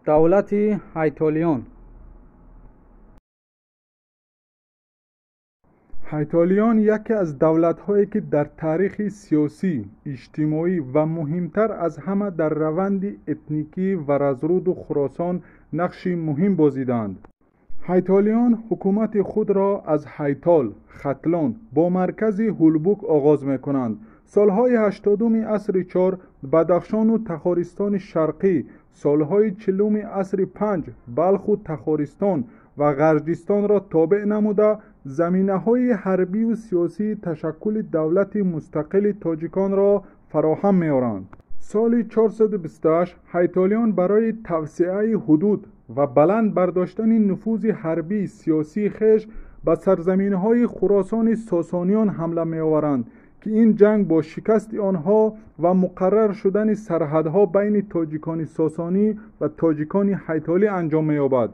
Давлати Ҳайтолиён. Ҳайтолиён яке аз давлатҳое ки дар таърихи сиёсӣ, иҷтимоӣ ва муҳимтар аз ҳама дар раванди этникии Варазруду Хуросон нақши муҳим бозидаанд. Ҳайтолиён ҳукумати худро аз Ҳайтол, Хатлон бо маркази Ҳулбук оғоз мекунанд. Солҳои 80-уми асри 4 Бадахшону Тахористони Шарқӣ, солҳои 40-уми асри 5 Балху Тахористон ва Ғарҷистонро тобеъ намуда, заминаҳои ҳарбию сиёсии ташаккули давлати мустақили тоҷиконро фароҳам меоранд. Соли 428 ҳайтолиён барои тавсеаи ҳудуд ва баланд бардоштани нуфузи ҳарбии сиёсии хеш ба сарзаминҳои Хуросони Сосониён ҳамла меоваранд, ки ин ҷанг бо шикасти онҳо ва муқаррар шудани сарҳадҳо байни тоҷикони сосонӣ ва тоҷикони ҳайтолӣ анҷом меёбад.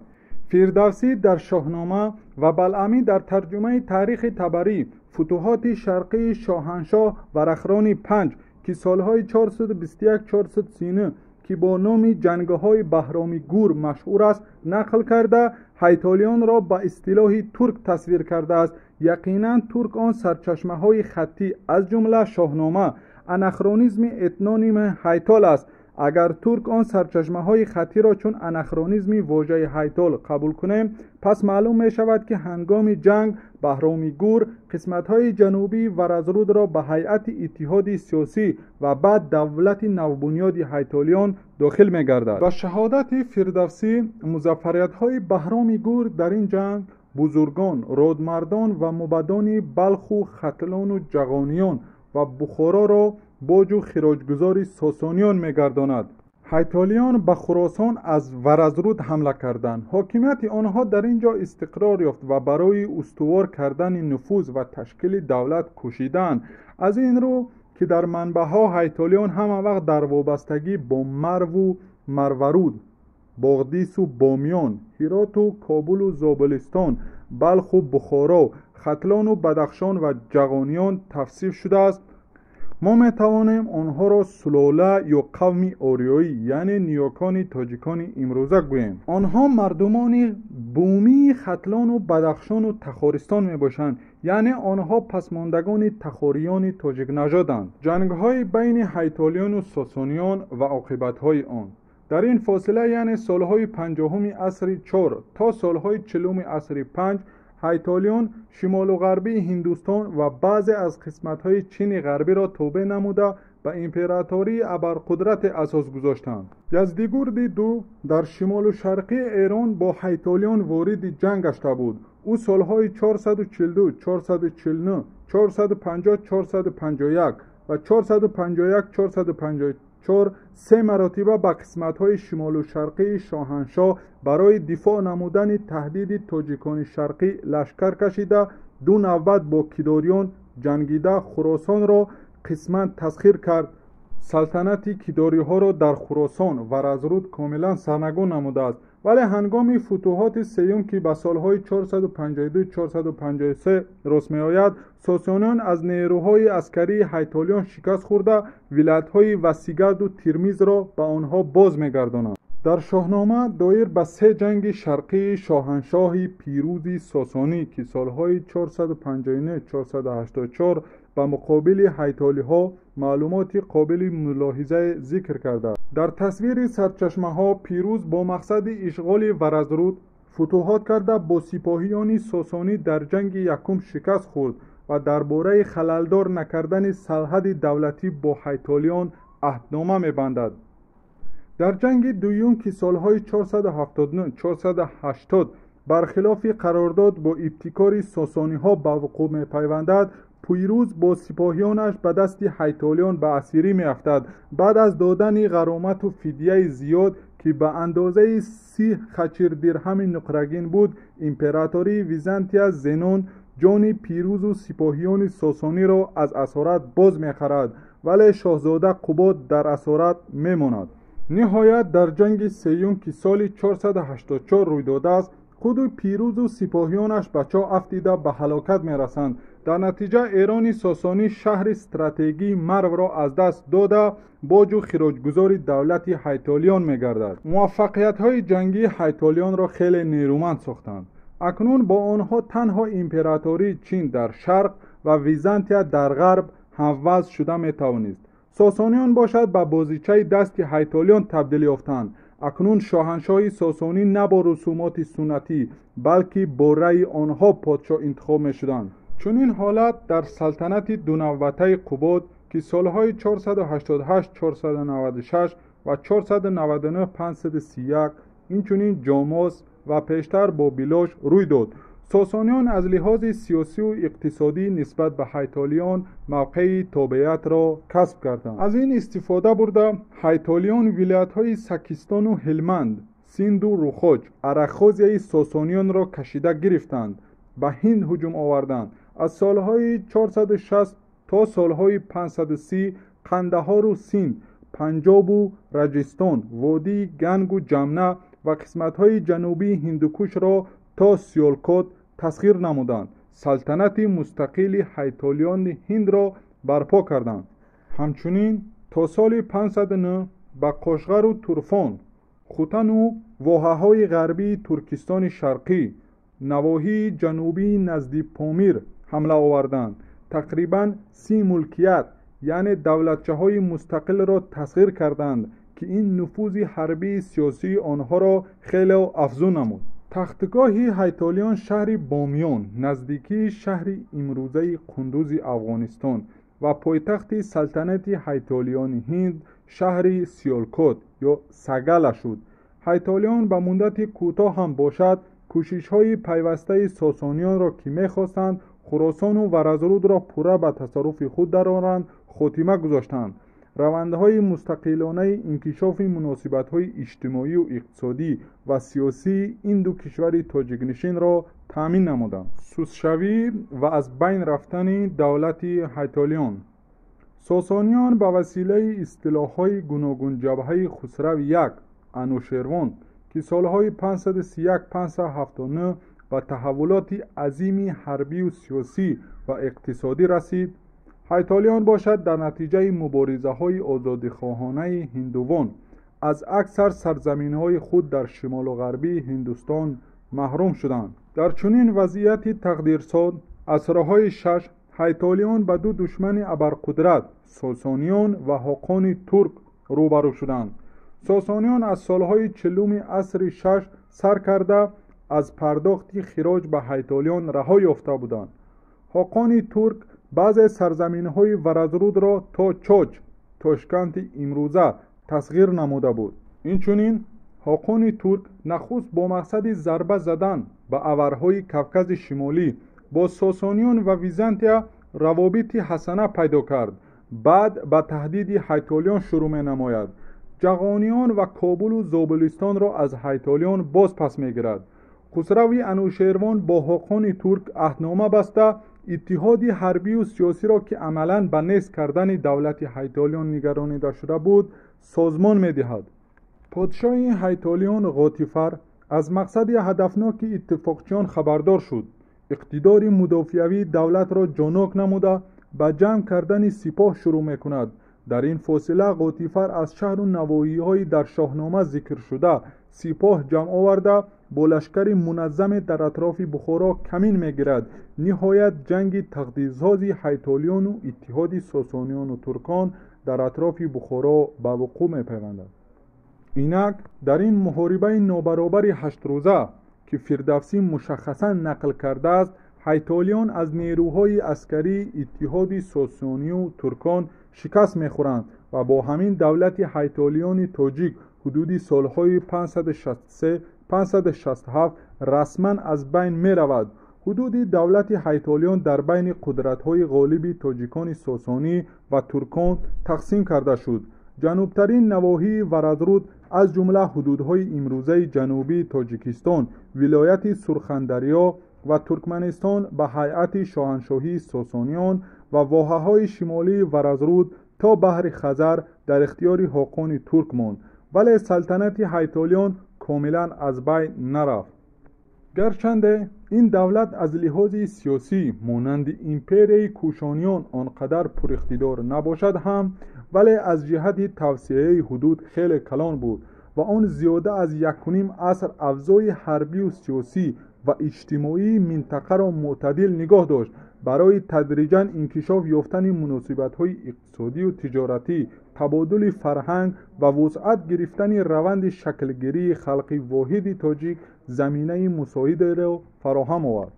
Фирдавсӣ дар Шоҳнома ва Балъамӣ дар тарҷумаи таърихи Табарӣ футуҳоти шарқии шоҳаншоҳ Варахрони 5, ки солҳои 421-439, ки бо номи ҷангҳои Баҳроми Гур машҳур аст, нақл карда, ҳайтолиёнро ба истилоҳи турк тасвир кардааст. Яқинан турк он сарчашмаҳои хаттӣ, аз ҷумла Шоҳнома, анахронизми этноними ҳайтол аст. Агар турк он сарчашмаҳои хаттиро чун анахронизми вожаи ҳайтол қабул кунем, пас маълум мешавад, ки ҳангоми ҷанг Баҳроми Гур қисматҳои ҷанубии Варазрудро ба ҳайати иттиҳоди сиёсӣ ва баъд давлати навбунёди ҳайтолиён дохил мегардад. Ба шаҳодати Фирдавсӣ, музаффариятҳои Баҳроми Гур дар ин ҷанг бузургон, родмардон ва мубадони Балху, Хатлону Ҷағониён ва Бухороро боҷу хироҷгузори Сосониён мегардонад. Ҳайтолиён ба Хуросон аз Варазруд ҳамла карданд. Ҳокимияти онҳо дар ин ҷо истиқрор ёфт ва барои устувор кардани нуфуз ва ташкили давлат кӯшиданд. Аз ин рӯ, ки дар манбаъҳо ҳайтолиён ҳама вақт дар вобастагӣ бо Марву Марваруд, Боғдису Бомиён, Ҳироту Кобулу Зобулистон, Балху Бухоро, Хатлону Бадахшон ва Ҷағониён тавсиф шудааст, мо метавонем онҳоро сулола ё қавми ориёӣ, яъне ниёкони тоҷикони имрӯза гӯем. Онҳо мардумони бумии Хатлону Бадахшону Тахористон мебошанд, яъне онҳо пасмондагони тахориёни тоҷикнажоданд. Ҷангҳои байни ҳайтолиёну сосониён ва оқибатҳои он. Дар ин фосила, яъне солҳои 50-уми асри 4 то солҳои 40-уми асри 5, ҳайтолиён шимолу ғарбии Ҳиндустон ва баъзе аз қисматҳои Чини ғарбиро тобеъ намуда, ба императории абарқудрате асос гузоштанд. Яздигурди ду дар шимолу шарқии Эрон бо ҳайтолиён вориди ҷанг гашта буд. Ӯ солҳои 442, 449, 450, 451 ва 451, 454 се маротиба ба қисматҳои шимолу шарқии шоҳаншоҳ барои дифоъ намудани таҳдиди тоҷикони шарқӣ лашкар кашида, ду навбат бо кидориён ҷангида, Хуросонро қисман тасхир кард. Салтанати кидориҳоро дар Хуросон Варазруд комилан сарнагун намудааст, вале ҳангоми футуҳоти сеюм, ки ба солҳои 452-453 рост меояд, сосониён аз нерӯҳои аскарии ҳайтолиён шикаст хӯрда, вилоятҳои Васигарду Тирмизро ба онҳо боз мегардонанд. Дар Шоҳнома доир ба се ҷанги шарқии шоҳаншоҳи Пирӯзи Сосонӣ, ки солҳои 459-484 ба муқобили ҳайтолиҳо, маълумоти қобили мулоҳиза зикр кардааст. Дар тасвири сарчашмаҳо Пирӯз бо мақсади ишғоли Варазруд футуҳот карда, бо сипоҳиёни сосонӣ дар ҷанги якум шикаст хӯрд ва дар бораи халалдор накардани сарҳади давлатӣ бо ҳайтолиён аҳднома мебандад. Дар ҷанги дуюм, ки солҳои 479-480 бархилофи қарордод бо ибтикори сосониҳо ба вуқӯъ мепайвандад, Пирӯз бо сипоҳиёнаш ба дасти ҳайтолиён ба асирӣ меафтад. Баъд аз додани ғаромату фидияи зиёд, ки ба андозаи 30 хачир дирҳами нуқрагин буд, императории Византия Зенон ҷони Пирӯзу сипоҳиёни сосониро аз асорат боз мехарад, вале шоҳзода Қубод дар асорат мемонад. Ниҳоят дар ҷанги сеюм, ки соли 484 рӯй додааст, худу Пирӯзу сипоҳиёнаш ба чоҳ афтида ба ҳалокат мерасанд. Дар натиҷа Эрони Сосонӣ шаҳри стратегии Марвро аз даст дода, боҷу хироҷгузори давлати Ҳайтолиён мегардад. Муваффақиятҳои ҷангии Ҳайтолиёнро хеле нерӯманд сохтанд. Акнун бо онҳо танҳо императории Чин дар шарқ ва Византия дар ғарб ҳамвазн шуда метавонист. Сосониён бошад ба бозичаи дасти Ҳайтолиён табдил ёфтанд. Акнун шоҳаншоҳи сосонӣ на бо русумоти суннатӣ, балки бо раъйи онҳо подшоҳ интихоб мешуданд. Чунин ҳолат дар салтанати дунавбатаи Қубод, ки солҳои 488-496 ва 499-531, инчунин Ҷомос ва пештар бо Билош рӯй дод. Сосониён аз лиҳози сиёсиву иқтисодӣ нисбат ба Ҳайтолиён мавқеи тобеиятро касб карданд. Аз ин истифода бурда, Ҳайтолиён вилоятҳои Сакистону Ҳилманд, Синду Рухоҷ, Арахозияи сосониёнро кашида гирифтанд, ба Ҳинд ҳуҷум оварданд. Аз солҳои 460 то солҳои 530 Қандаҳору Синд, Панҷобу Раҷистон, водии Гангу Ҷамна ва қисматҳои ҷанубии Ҳиндукушро то Сиёлкот тасхир намуданд. Салтанати мустақили Ҳайтолиёни Ҳиндро барпо карданд. Ҳамчунин то соли 509 ба Қошғару Турфон, Хутану воҳаҳои ғарбии Туркистони Шарқӣ, навоҳии ҷанубии назди Помир ҳамла оварданд. Тақрибан 30 мулкият, яъне давлатчаҳои мустақилро тасхир карданд, ки ин нуфузи ҳарбии сиёсии онҳоро хеле афзун намуд. Тахтгоҳи Ҳайтолиён шаҳри Бомиён, наздикии шаҳри имрӯзаи Қундузи Афғонистон ва пойтахти салтанати Ҳайтолиёни Ҳинд шаҳри Сиёлкот ё Сагала шуд. Ҳайтолиён ба муддати кӯтоҳ ҳам бошад, кӯшишҳои пайвастаи сосониёнро, ки мехостанд Хуросону Варазрудро пурра ба тасарруфи худ дароранд, хотима гузоштанд. Равандҳои мустақилонаи инкишофи муносибатҳои иҷтимоию иқтисодӣ ва сиёсии ин ду кишвари тоҷикнишинро таъмин намуданд. Сустшавӣ ва аз байн рафтани давлати Ҳайтолиён. Сосониён ба василаи истилоҳҳои гуногунҷабҳаи Хусрави як Анушервон, ки солҳои 531-579 ба таҳаввулоти азими ҳарбию сиёсӣ ва иқтисодӣ расид, Ҳайтолиён бошад дар натиҷаи муборизаҳои озодихоҳонаи ҳиндувон аз аксар сарзаминҳои худ дар шимолу ғарбии Ҳиндустон маҳрум шуданд. Дар чунин вазъияти тақдирсоз асрҳои шаш Ҳайтолиён ба ду душмани абарқудрат сосониён ва ҳоқони турк рӯбарӯ шуданд. Сосониён аз солҳои 40-уми асри шаш сар карда аз пардохти хироҷ ба Ҳайтолиён раҳо ёфта буданд. Ҳоқони турк баъзе сарзаминҳои Варазрудро то Чоч, Тошканти имрӯза, тасғир намуда буд. Инчунин ҳоқони турк нахуст бо мақсади зарба задан ба аварҳои Кавкази Шимолӣ бо сосониён ва Византия равобити ҳасана пайдо кард, баъд ба таҳдиди Ҳайтолиён шурӯъ менамояд. Ҷағониён ва Кобулу Зобулистонро аз Ҳайтолиён боз пас мегирад. Хусрави Анушервон бо ҳоқони турк аҳднома баста, иттиҳоди ҳарбию сиёсиро, ки амалан ба нест кардани давлати Ҳайтолиён нигаронида шуда буд, созмон медиҳад. Подшоҳи Ҳайтолиён Ғотифар аз мақсади ҳадафноки иттифоқчиён хабардор шуд. Иқтидори мудофиавии давлатро ҷонок намуда, ба ҷамъ кардани сипоҳ шурӯъ мекунад. Дар ин фосила Ғотифар аз шаҳру навоҳиҳои дар Шоҳнома зикршуда сипоҳ ҷамъ оварда, бо лашкари муназзаме дар атрофи Бухоро камин мегирад. Ниҳоят ҷанги тақдирсози Ҳайтолиёну иттиҳоди сосониёну туркон дар атрофи Бухоро ба вуқӯъ мепайвандад. Инак дар ин муҳорибаи нобаробари ҳаштрӯза, ки Фирдавсӣ мушаххасан нақл кардааст, Ҳайтолиён аз нерӯҳои аскарии иттиҳоди сосонию туркон шикаст мехӯранд ва бо ҳамин давлати Ҳайтолиёни тоҷик ҳудуди солҳои 563-567 расман аз байн меравад. Ҳудуди давлати Ҳайтолиён дар байни қудратҳои ғолиби тоҷикони сосонӣ ва туркон тақсим карда шуд. Ҷанубтарин навоҳии Варазруд, аз ҷумла ҳудудҳои имрӯзаи ҷанубии Тоҷикистон, вилояти Сурхандарё ва Туркманистон ба ҳайати шоҳаншоҳии сосониён ва воҳаҳои шимолии Варазруд то баҳри Хазар дар ихтиёри ҳоқони турк монд, вале салтанати Ҳайтолиён комилан аз байн нарафт. Гарчанде ин давлат аз лиҳози сиёсӣ монанди империяи Кушониён он қадар пуриқтидор набошад ҳам, вале аз ҷиҳати тавсеаи ҳудуд хеле калон буд ва он зиёда аз 1,5 аср авзои ҳарбию сиёсӣ ва иҷтимоии минтақаро мӯътадил нигоҳ дошт. Барои тадриҷан инкишоф ёфтани муносибатҳои иқтисодию тиҷоратӣ, табодули фарҳанг ва вусъат гирифтани раванди шаклгирии халқи воҳиди тоҷик заминаи мусоидеро фароҳам овард.